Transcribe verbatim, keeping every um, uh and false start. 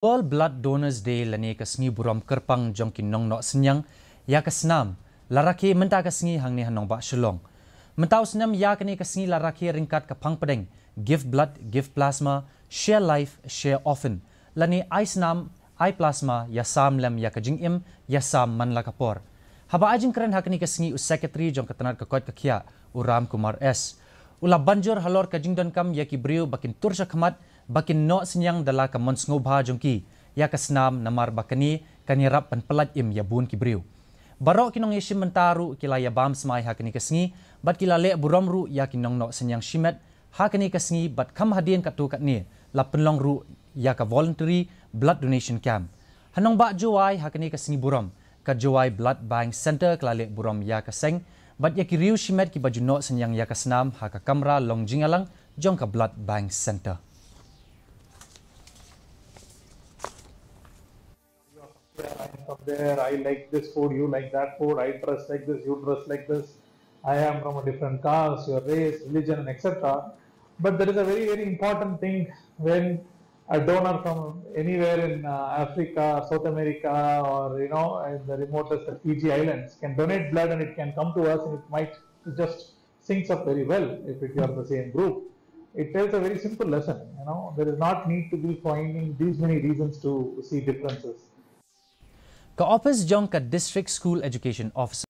World Blood Donors Day lane ka sngi burom kyrpang jong ki nongnoh synñiang ïa ka snam la rakhe mynta ka sngi hangne ha nongbah Shillong. Mynta u snem ïa kane ka sngi la rakhe ryngkat ka phang pdeng Give Blood, Give Plasma, Share Life, Share Often, lane ai snam, ai plasma, ïa sam lem ïa ka jingim, ïa sam man la ka por. Haba ai jingkren ha kane ka sngi u Secretary jong ka tnad ka koit ka khiah, u Ram Kumar S, u la banjur halor ka jingdonkam ïa ki briew ba kin tur shakhmat, ba kin noh synñiang da la ka mon sngewbha jong ki ïa ka snam, namar ba kane kan ïarap ban pyllait im ïa bun ki briew. Baroh ki nongïashim bynta ruh ki la ïa bam smai ha kane ka sngi bad ki la leh burom ruh ïa ki nongnoh synñiang shimet ha kane ka sngi, bad kham hadien katto katne la pynlong ruh ïa ka voluntary blood donation camp ha nongbah Jowai. Ha kane ka sngi burom, ka Jowai Blood Bank Centre ka la leh burom ïa ka seng bad ïa ki riew shimet kiba ju noh synñiang ïa ka snam ha ka kamra long jingïalang jong ka Blood Bank Centre. From there, I like this food, you like that food, I dress like this, you dress like this, I am from a different caste, your race, religion, and et cetera. But there is a very, very important thing when a donor from anywhere in uh, Africa, South America, or you know, in the remotest Fiji Islands, can donate blood and it can come to us, and it might just syncs up very well if it, you are the same group. It tells a very simple lesson. You know, there is not need to be finding these many reasons to see differences. Ka office jong ka District School Education Officer